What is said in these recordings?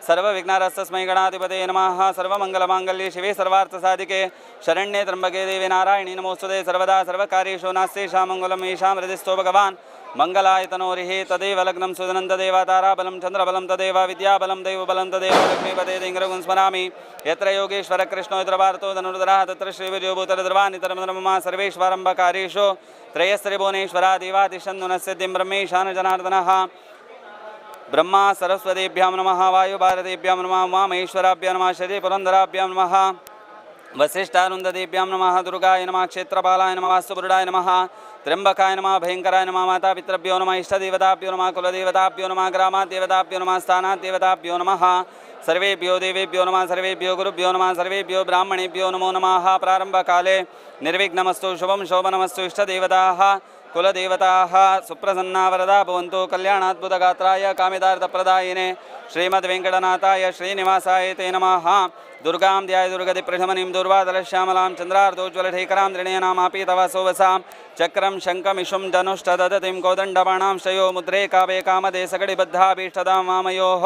सर्वविघ्नहरस्तस्मै गणाधिपतये नमः। सर्वमङ्गलमाङ्गल्ये शिवे सर्वार्थसाधिके शरण्ये त्र्यम्बके देवी नारायणी नमोस्तुते। सर्वदा सर्वकार्येषु नास्तेषां मङ्गलम् येषां हृदयस्थो भगवान् मङ्गलायतनोरिः तदेव लग्नं सुधनं तदेव ताराबलं चन्द्रबलं तदेव विद्याबलं दैवबलं तदेव लक्ष्मीपते तिङ्गरगुं स्मरामि। यत्र योगेश्वर कृष्णो यत्र भारतो धनुर्धरः तत्र श्रीविजयोभूतरद्रवानितरमधर्ममा सर्वेष्वारम्भकार्येषु त्रयस्त्रिभुवनेश्वरा देवादिशन्नु न सिद्धिं ब्रह्मेशान जनार्दनः। ब्रह्मा सरस्वतीभ्यां नमः, वायुभारतीभ्यां नमः, उमामहेश्वराभ्यां नमः, शरीपुरन्दराभ्यां नमः, वसिष्ठारुन्धतीभ्यां नमः, दुर्गाय नमः, क्षेत्रपालाय नमः, वास्तुपुरुषाय नमः, त्र्यंबकाय नमः, भयंकराय नमः, मातापितृभ्यो नमः, इष्टदेवताभ्यो नमः, कुलदेवताभ्यो नमः, ग्रामादेवताभ्यो नमः, स्थानादेवताभ्यो नमः, सर्वेभ्यो देवेभ्यो नमः, सर्वेभ्यो गुरुभ्यो नमः, सर्वेभ्यो ब्राह्मणेभ्यो नमो नमः। प्रारंभकाले निर्विघ्नमस्तु, शुभं शोभनमस्तु, इष्टदेवताः कुलदेवताः सुप्रसन्ना वरदा भवन्तु। कल्याणाद्भुतगात्राय कामितार्थप्रदायिने श्रीमद्वेङ्कटनाथाय श्रीनिवासाय ते नमः। दुर्गां ध्याय दुर्गतिप्रशमनीं दुर्वादलश्यामलां चन्द्रार्धोज्ज्वलढेकरां त्रिणयनामापि तव सोवसां चक्रं शङ्खमिषुं धनुष्टदधतिं कोदण्डबाणां श्रयो मुद्रे कावे कामदे सगडिबद्धाभीष्टदां वामयोः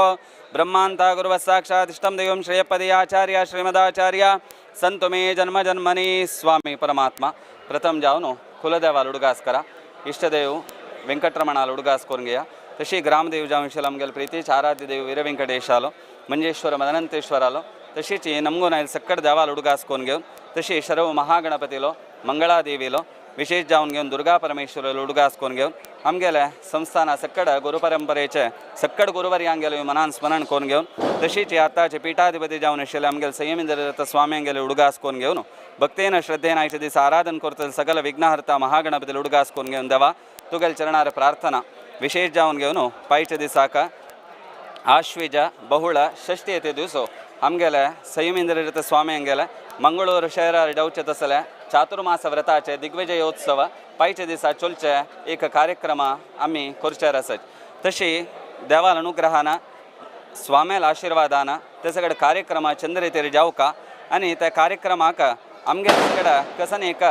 ब्रह्मान्ता गुरुवः साक्षादिष्टं दैवं श्रेयपदे आचार्य श्रीमदाचार्य संतु मे जन्म जन्मनि। स्वामी परमात्मा प्रथम जावनो कुलदेवाल उडगास करा, इष्टदेव वेंकटरमणाल उडगास करून घेया। तशी ग्रामदेव जावन आशिल्लो आमगेले प्रितीच आराध्य देव वीरवेंकटेशालो मंजेश्वर मदनंतेश्वरालो तशीच नमगोन आयल सक्कड देवाल उडगास करून घेवन तशी सर्व महागणपतीलो मंगळादेवीलो विशेष जावन घेवन दुर्गा परमेश्वरालो उडगास करून घेवन आमगेले संस्थाना सक्कड गुरुपरंपरेचे सक्कड गुरुवर्यांगेले मनान स्मरण करून घेवन तशीच आतांचे पीठाधिपती जावन आशिल्ले आमगेले संयमेंद्र स्वाम्यांगेले उडगास करून घेवन भक्तेन श्रद्धेन आयच्या दिसा आराधन करतले सकल विघ्नहर्ता महागणपतीले उडगास करून घेवन देवा तुगेल चरणार प्रार्थना विशेष जावन घेवन पायच्या दिसाक आश्विज बहुळ षष्ठी येते दिवसो आमगेले संयमेंद्र स्वाम्यांगेले मंगळूर शहरार जावचे तसले चातुर्मास व्रताचे दिग्विजयोत्सव पायच्या दिसा चलचे एक कार्यक्रम आमी करचे आसत। तशी देवाल अनुग्रहान स्वाम्याल आशीर्वादान ते सगळे कार्यक्रम चंद्र जावका आनी त्या कार्यक्रमाक आमगे सगळे कसन एक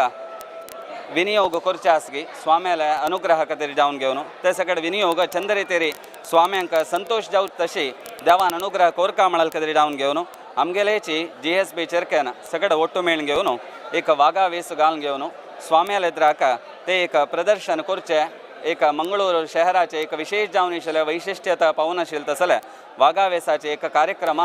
विनियोग करचे आसगी स्वाम्याल अनुग्रह खातीर जावन घेवन ते सगळे विनियोग चंद्र स्वाम्यांक संतोष जावं तशी देवान अनुग्रह कोरका म्हळ्यार खातीर जावन घेवन आमगेलेची जी एस बी चेरकेन सगळे ಒಟ್ಟು मेळून घेवन एक वागा वेस घालून घेवन स्वाम्याल एद्राक ते एक प्रदर्शन करचे एक मंगळूर शहराचे एक विशेष जावन आशिल्लें वैशिष्ट्यता पावून आशिल्लें तसलें वागा वेसाचे एक कार्यक्रम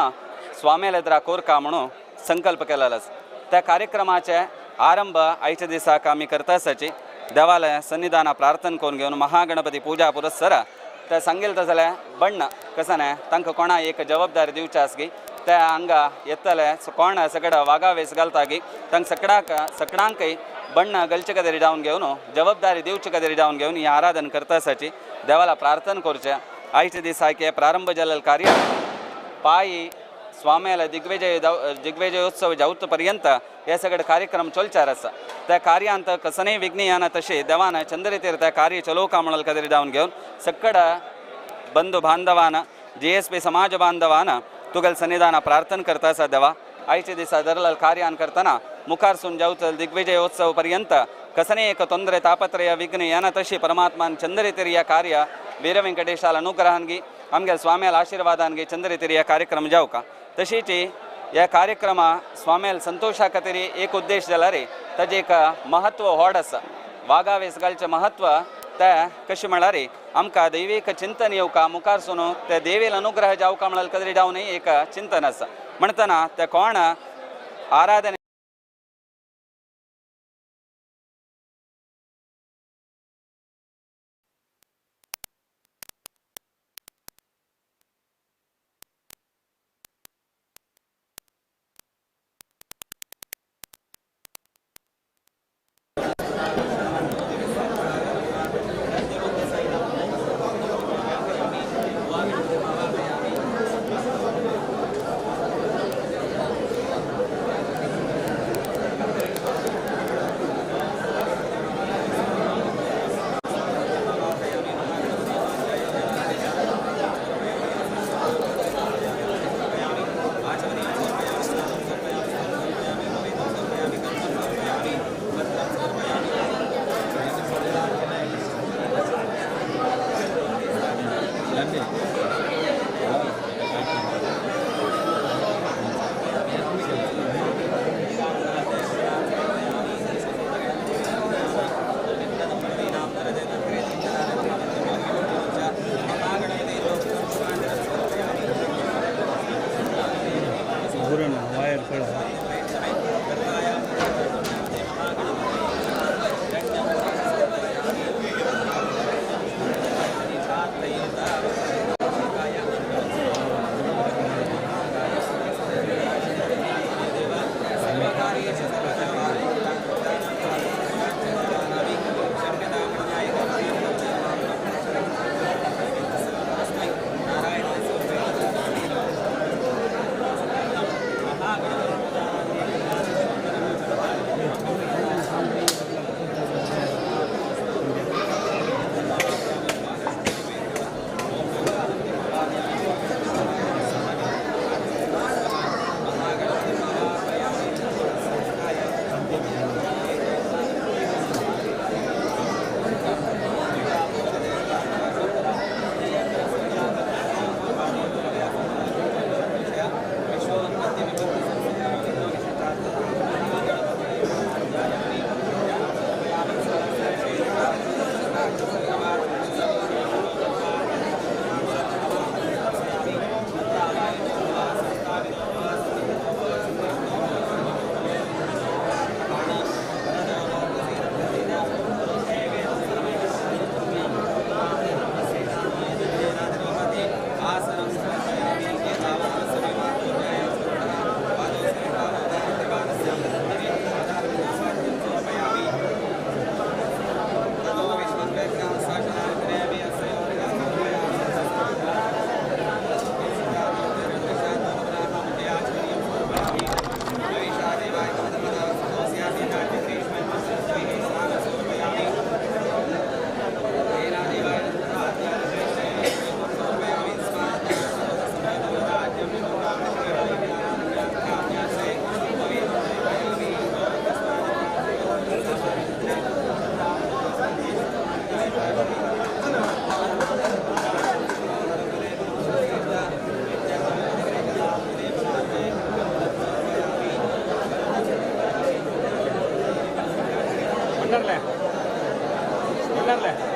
स्वाम्याल एद्रा कोरका म्हणून संकल्प केलेलो आसा। त्या कार्यक्रमाचे आरंभ आयच्या दिसाक आमी करता आसाची देवालय सन्निधाना प्रार्थना करून घेवन महागणपती पूजा पुरस्सर त्या सांगेल तसलें बण्ण कसं न्हय तांकां कोणा एक जबाबदारी दिवची आसगी त्या हांगा येतले कोण सगळं वागा वेस घालता गी तांकां सगळ्याक सगळ्यांकय बण्ण घालचे खातीर जावन घेवन जबाबदारी दिवचे खातीर जावन घेवन ही आराधन करता आसाची देवाला प्रार्थना करचें। आयच्या दिसाक हें प्रारंभ जाल्लें कार्य पायी स्वाम्याला दिग्विजयोत्सव जावत पर्यंत हे सगळे कार्यक्रम चलचार आसा। त्या कार्यांत कसनय विघ्न येना तशें देवान चंद्रतीर त्या कार्य चलोवका म्हणून खातीर जावन घेवन सगळ्या बंधू बांधवान जी एस पी समाज बांधवान तुगेल सन्निधाना प्रार्थना करता आसा देवा आयच्या दिसा दरलाल कार्यान करतना मुखार सून जावचो दिग्विजयोत्सव पर्यंत कसनय एक ತೊಂದರೆ ತಾಪತ್ರಯ ವಿಘ್ನ येना तशी परमात्मान चंद्रतीर ह्या कार्य वीरवेंकटेशाल अनुग्रहान आमगेल स्वाम्याल आशीर्वादान चंद्रतीर ह्या कार्यक्रम जावका। तशीच ह्या कार्यक्रमा स्वाम्याल संतोषा खातीर एक उद्देश जाल्यार ताजें एक महत्व व्हड आसा। वागा वेस घालचें महत्व तें कशें म्हळ्यार आमकां दैवीक चिंतन येवका मुखार सून ते देवील अनुग्रह जावका म्हळ्यार खातीर जावन एक चिंतन आसा। म्हणटना ते कोण आराधने कर ले।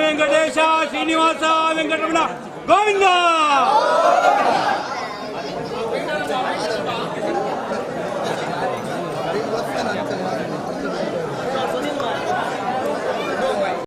వెంకటేశ, శ్రీనివాస, వెంకటరమణ, గోవింద.